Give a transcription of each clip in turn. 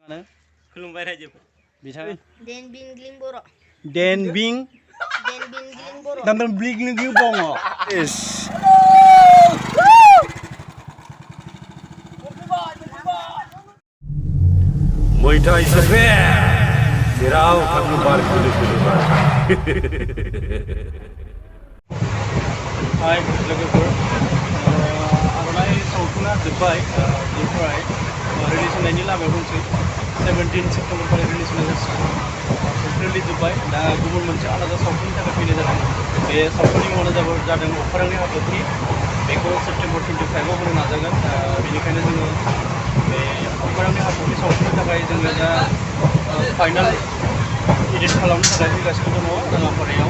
खुलुमबाय रायजो बिथाङा Denbingling Boro. Denbing Denbingling Boro. Denbingling Bongo. Yes. Moita is the best. Sirau kamu bar kudu bar. Hai, logoफोर आर'नाइ सावथुना जोब्बाय बेनिफ्राय रिलिज होनायनि लामायाव दंसै 17 सेप्टेम्बरनिफ्राय रिलिज होनाय जासिगोन सावथुन जोब्बाय दा गुबुन मोनसे आलादा सावथुननि थाखाय फैनाय जादों बे सावथुननि मुङानो जादों अखरांनि हाथरखि बेखौ सेप्टेम्बर 25 आव होनो नाजागोन बेनिखायनो जोङो बे अखरांनि हाथरखि सावथुननि थाखाय जोङो दा फाइनाल एडिट खालामनो थाखाय फैगासिनो दङ राङापारायाव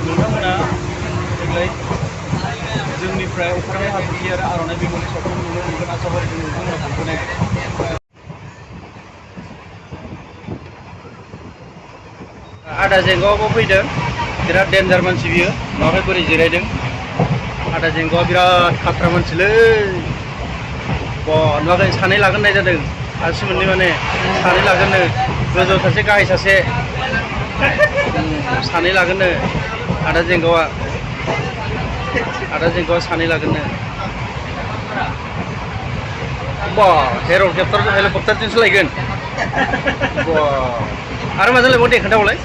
नोंथांमोना देग्लाय जोंनिफ्राय अखरांनि हाथरखि आरो आर'नाइ बिमुंनि सावथुन नुनो मोनगोन आसा फारिदों नोंथांमोना बयबो नायगोन आदा जेंगावबो फैदों बिराद डेन्जार मानसि बियो माबोरै बोरै जिरायदों आदा जेंगावा बिराद खाथ्रा मानसिलै नुवाखै सानै लागोन नाय जादों आसि मोननै माने सानै लागोननो गोजौ सासे गाहाय सासे सानै लागोननो आदा जेंगावा सानै लागोननो हेलिकप्टारजोंसो लायगोन आरो माजों लायबाव दे खोन्थाबावलाय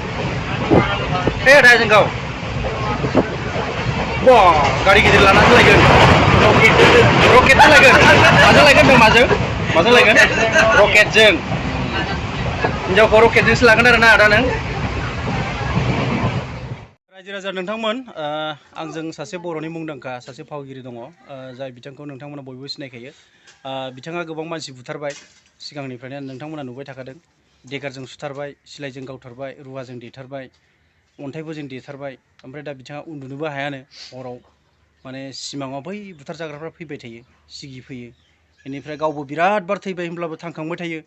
हे आदा जेंगाव गारि गिदिर लानासो लायगोन रकेटजों लायगोन माजों लायगोन नों माजों लायगोन रकेटजों हिन्जावखौ रकेटजोंसो लागोन आरो ना आदा नों रायजो राजा नोंथांमोन आंजों सासे बर'नि मुंदांखा सासे फावगिरि दङ जाय बिथांखौ नोंथांमोना बयबो सिनायखायो बिथाङा गोबां मानसि बुथारबाय सिगांनिफ्रायनो नोंथांमोना नुबाय थाखादों देगारजों सुथारबाय सिलाइजों गावथारबाय रुवाजों देथारबाय अन्थाइफोरजों देथारबाय ओमफ्राय दा बिथाङा उन्दुनोबो हायानो हराव माने सिमाङाव बै बुथार जाग्राफ्रा फैबाय थायो सिगि फैयो बेनिफ्राय गावबो बिराद बार थैबाय होनब्लाबो थांखांबाय थायो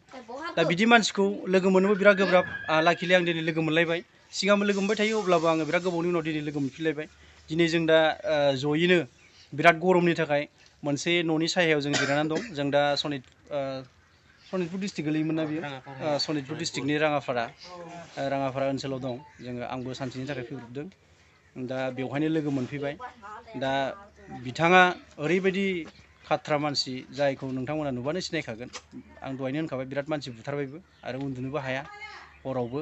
दा बिदि मानसिखौ लोगो मोननोबो बिराद गोब्राब लाकिलि आं दिनै लोगो मोनलायबाय सिगांबो लोगो मोनबाय थायो अब्लाबो आङो बिराद गोबावनि उनाव दिनै लोगो मोनफिनलायबाय दिनै जों दा जयैनो बिराद गरमनि थाखाय मोनसे न'नि सायायाव जों जिरायनानै दं जों दा सनितपुर डिस्ट्रिक्ट गोलैयोमोन ना बियो सनितपुर डिस्ट्रिक्टनि राङापारा ओनसोलाव दं जोङो आंबो सानसेनि थाखाय फैब्रबदों दा बेवहायनो लोगो मोनफैबाय दा बिथाङा ओरैबायदि खाथ्रा मानसि जायखौ नोंथांमोना नुबानो सिनायखागोन आं दहायनो होनखाबाय बिराद मानसि बुथारबायबो आरो उन्दुनोबो हाया हरावबो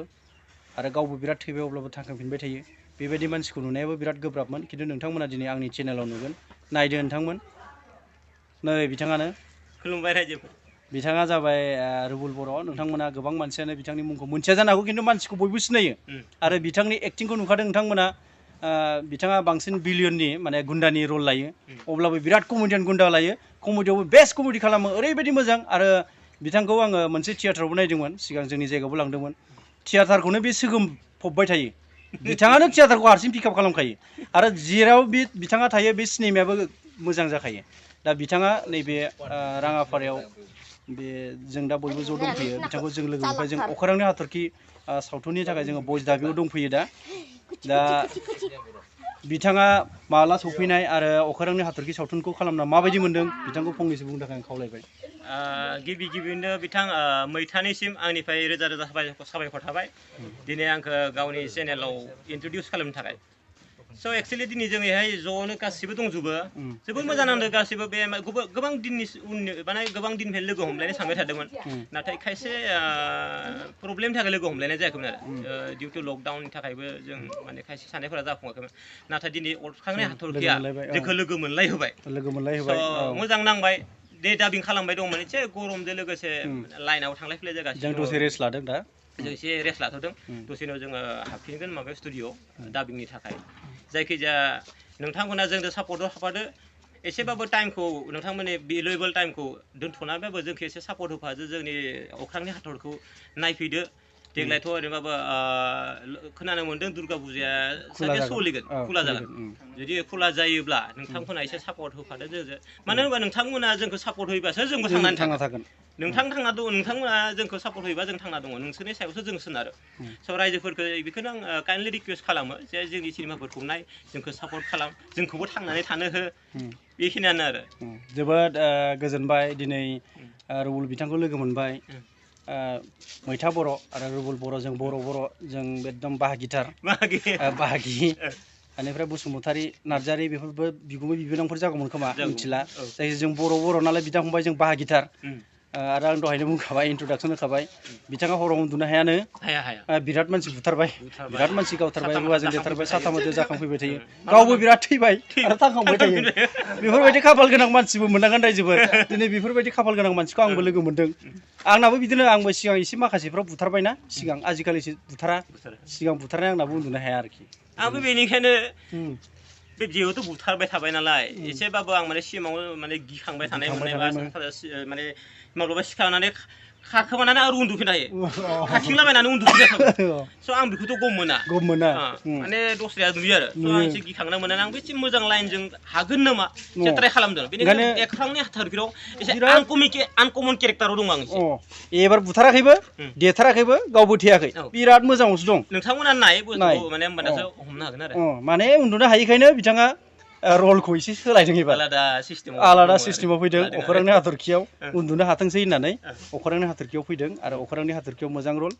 आरो गावबो बिराद थैबाय अब्लाबो थांखांफिनबाय थायो बेबायदि मानसिखौ नुनायाबो बिराद गोब्राबमोन खिन्थु नोंथांमोना दिनै आंनि चेनेलाव नुगोन नायदो नोंथांमोन नै बिथाङानो खुलुमबाय रायजो बिथाङा जाबाय रुबुल बर' नोंथांमोना गोबां मानसियानो बिथांनि मुंखौ मोनथिया जानो हागौ खिन्थु मानसिखौ बयबो सिनायो आरो बिथांनि एक्टिंखौ नुखादों नोंथांमोना बिथाङा बांसिन बिलियननि माने गुन्दानि रल लायो अब्लाबो बिराद कमेडियान गुन्दा लायो कमेडियावबो बेस्ट कमेडि खालामो ओरैबायदि मोजां आरो बिथांखौ आङो मोनसे थियेटारावबो नायदोंमोन सिगां जोंनि जायगायावबो लांदोंमोन थियेटारखौनो बे सोगोमफबबाय थायो बिथाङानो थियेटारखौ हारसिं पिकआप खालामखायो आरो जेराव बिथाङा थायो बे सिनेमायाबो मोजां जाखायो दा बिथाङा नैबे राङापारायाव बे जों दा बयबो ज' दंफैयो बिथांखौ जों लोगो मोनबाय जों अखरांनि हाथरखि सावथुननि थाखाय जोङो बयस दाबियाव दंफैयो दा बिथाङा माला सफैनाय आरो अखरांनि हाथरखि सावथुनखौ खालामना माबायदि मोनदों बिथांखौ फंनैसो बुंनो थाखाय आं खावलायबाय गिबियावनो बिथां मैथानिसिम आंनिफ्राय रोजा रोजा साबायखर थाबाय दिनै आंखौ गावनि चेनेलाव इन्ट्रडिउस खालामनो थाखाय स' एक्सुवेलि दिनै जोङोहाय ज'नो गासिबो दंजोबो जोबोद मोजां नांदों गासिबो बे गोबां दिननि माने गोबां दिननिफ्राय लोगो हमलायनो सानबाय थादोंमोन नाथाय खायसे प्रब्लेमनि थाखाय लोगो हमलायनाय जायाखैमोन आरो डिउ टु लकडाउननि थाखायबो जों माने खायसे साननायफोरा जाफुङाखैमोन नाथाय दिनै अखरांनि हाथरखिया जोंखौ लोगो मोनलायहोबाय मोजां नांबाय दे दाबिं खालामबाय दंमोन एसे गरमजों लोगोसे लाइनाव थांलाय फैलाय जागासिनो जों दसे रेस्ट लादों दा जों एसे रेस्ट लाथ'दों दसेनो जोङो हाबफिनगोन माबायाव स्टुडिअ'आव दाबिंनि थाखाय जायखिजाया नोंथांमोना जोंजों सापर्ट होफादो एसेबाबो टाइमखौ नोंथांमोननि भेलुएबल टाइमखौ दोनथ'नानैबाबो जोंखौ एसे सापर्ट होफादो जोंनि अख्रांनि हाथरखौ नायफैदो देग्लायथ' ओरैनोबाबो खोनानो मोन्दों दुर्गा फुजाया सानसे सोलिगोन खुला जागोन जुदि खुला जायोब्ला नोंथांमोना एसे सापर्ट होफादो जोंजों मानो होनबा नोंथांमोना जोंखौ सापर्ट होयोबासो जोंबो थांनानै थागोन नोंथांमोना जोंखौ सापर्ट होयोबा जों थांना दङ नोंसोरनि सायावसो जों सोनारो स' रायजोफोरखौ बेखौनो आं काइन्डलि रिकुवेस्ट खालामो जे जोंनि सिनेमाफोरखौ नाय जोंखौ सापर्ट खालाम जोंखौबो थांनानै थानो हो बेखिनियानो आरो जोबोद गोजोनबाय दिनै रुबुल बिथांखौ लोगो मोनबाय मैथा बर' आरो रुबुल बर' जों जों एकदम बाहागिथार बाहागि बेनिफ्राय बसुमतारी नार्जारी बेफोरबो बिगुमै बिबोनांफोर जागौमोन खोमा मिथिला जायखिया जों बर' नालाय बिदा फंबाय जों बाहागिथार आरो आं दहायनो बुंखाबाय इन्ट्रडाक्सन होखाबाय बिथाङा हराव उन्दुनो हायानो बिराद मानसि बुथारबाय बिराद मानसि गावथारबाय रुवाजों देथारबाय साथामजों जाखांफैबाय थायो गावबो बिराद थैबाय आरो थांखांबाय थायो बेफोरबायदि खाफाल गोनां मानसिबो मोननांगोन रायजोफोर दिनै बेफोरबायदि खाफाल गोनां मानसिखौ आंबो लोगो मोन्दों आंनाबो बिदिनो आंबो सिगां एसे माखासेफ्राव बुथारबायना सिगां आजिखालिसो बुथारा सिगां बुथारनाय आंनाबो उन्दुनो हाया आरोखि आंबो बेनिखायनो बे जिहेतु बुथारबाय थाबाय नालाय एसेबाबो आं माने सिमाङाव माने गिखांबाय थानाय मोननाय माने माब्लाबा सिखारनानै खारखोमानानै आरो उन्दुफिननो हायो खारथिंलाबायनानै उन्दुफिननो थाङो स' आं बेखौथ' गम मोना माने दस्राया नुयो आरो स' आं एसे गिखांना मोना आंबो एसे मोजां लाइनजों हागोन नामा एसे ट्राइ खालामदों बेनिखायनो अख्रांनि हाथरखियाव एसे आनकमन केरेक्टाराव दं आं एसे एबार बुथाराखैबो देथाराखैबो गावबो थेयाखै बिराद मोजाङावसो दं नोंथांमोना नाय माने होमबानासो हमनो हागोन आरो माने उन्दुनो हायैखायनो बिथाङा रलखौ एसे सोलायदों एबार आलादा सिस्टेमाव फैदों अख्रांनि हाथरखियाव उन्दुनो हाथोंसै होननानै अख्रांनि हाथरखियाव फैदों आरो अख्रांनि हाथरखियाव मोजां रल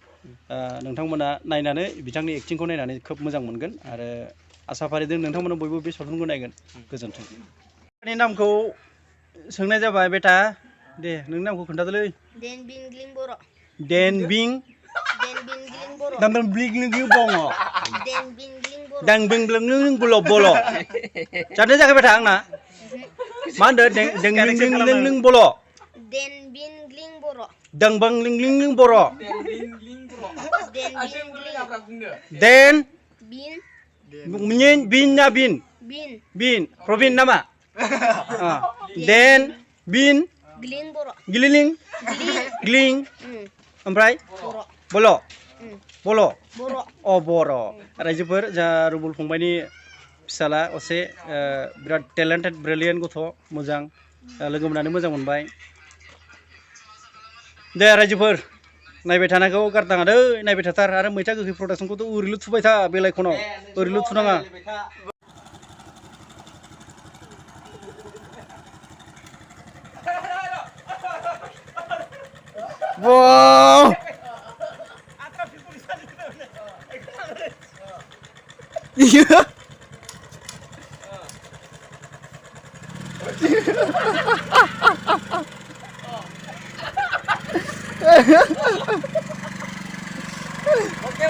नोंथांमोना नायनानै बिथांनि एक्टिंखौ नायनानै खोब मोजां मोनगोन आरो आसा फारिदों नोंथांमोना बयबो बे सावथुनखौ नायगोन गोजोन्थों नि नामखौ सोंनाय जाबाय बेटा दे नोंनि नामखौ खोन्थादोलै देनबिंग्लिं बर' देनबिं बर' देनबिंग्लिं बङ देनबिंग्लिं बर' बल' जादों जायाखै बेटा आंना मा होनदों देंबिंग्लिं बल' देनबिंग्लिं बर' देंबांग्लिं बर' देन बिन ना बिन प्रबिन नामा देन बिन गिलिलिं ग्लिं ओमफ्राय बल' अ बर' रायजोफोर जा रुबुल फंबायनि फिसाला असे बिराद टेलेन्टेड ब्रिलियेन्ट गथ' मोजां लोगो मोननानै मोजां मोनबाय दे रायजोफोर नायबाय थानायखौ गारनाङा दै नायबाय थाथार आरो मैथा गोखै प्रडाक्सनखौथ' ओरैल' थुबाय था बेलाइखनाव ओरैल' थुनाङा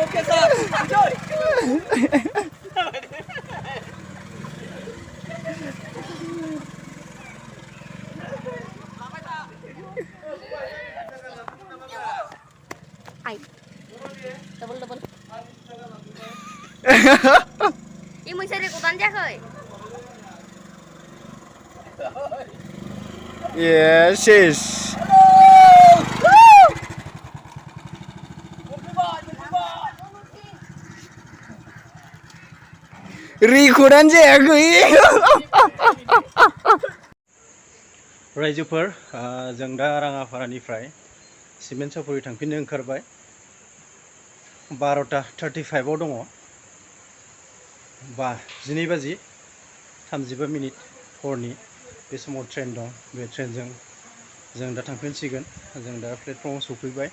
Oke, Sob. Lanjut. Ay. Double. Ini mau cari ikutan jahe. Yes, yes. Recordan जायाखै रायजोफोर जों दा राङापारानिफ्राय सिमेन्ट सापरि थांफिननो ओंखारबाय 12:35 दङ 12 बाजि 35 मिनिट हरनि बे समाव ट्रेन दं बे ट्रेनजों जों दा थांफिनसिगोन जों दा प्लेटफर्माव सफैबाय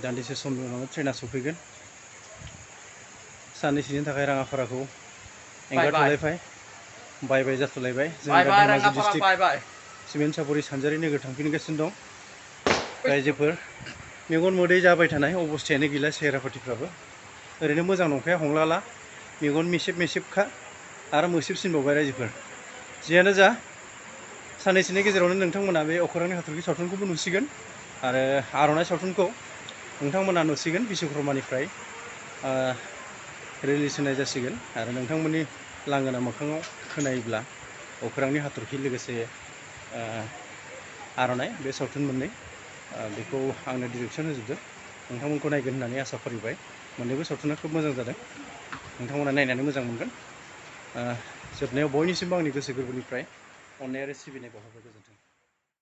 दान्दिसे समनि उनाव ट्रेना सफैगोन साननैसोनि थाखाय राङापाराखौ एंगारथ'लायबाय बाय जाथ'लायबाय जों दा धेमाजि डिस्ट्रिक्ट सिमेन्ट सापरि सानजारि नोगोर थांफिनगासिनो दं रायजोफोर मेगन मोदै जाबाय थानाय अबस्थायानो गैला सेहेरापातिफ्राबो ओरैनो मोजां नंखाया हंलाला मेगन मेसेबखा आरो मोसेबसिनबावबाय रायजोफोर जियानो जा साननैसोनि गेजेरावनो नोंथांमोना बे अख्रांनि हाथरखि सावथुनखौबो नुसिगोन आरो आर'नाइ सावथुनखौ नोंथांमोना नुसिगोन बिश्वकर्मानिफ्राय रिलिज होनाय जासिगोन आरो नोंथांमोननि लांगोना मोखाङाव खोनायोब्ला अख्रांनि हाथरखि लोगोसे आर'नाइ बे सावथुन मोननै बेखौ आंनो डिरेक्सन होजोबदों नोंथांमोनखौ नायगोन होननानै आसा फारिबाय मोननैबो सावथुना खोब मोजां जादों नोंथांमोना नायनानै मोजां मोनगोन जोबनायाव बयनिसिमबो आंनि गोसो गोरबोनिफ्राय अननाय आरो सिबिनाय बावहरबाय गोजोन्थों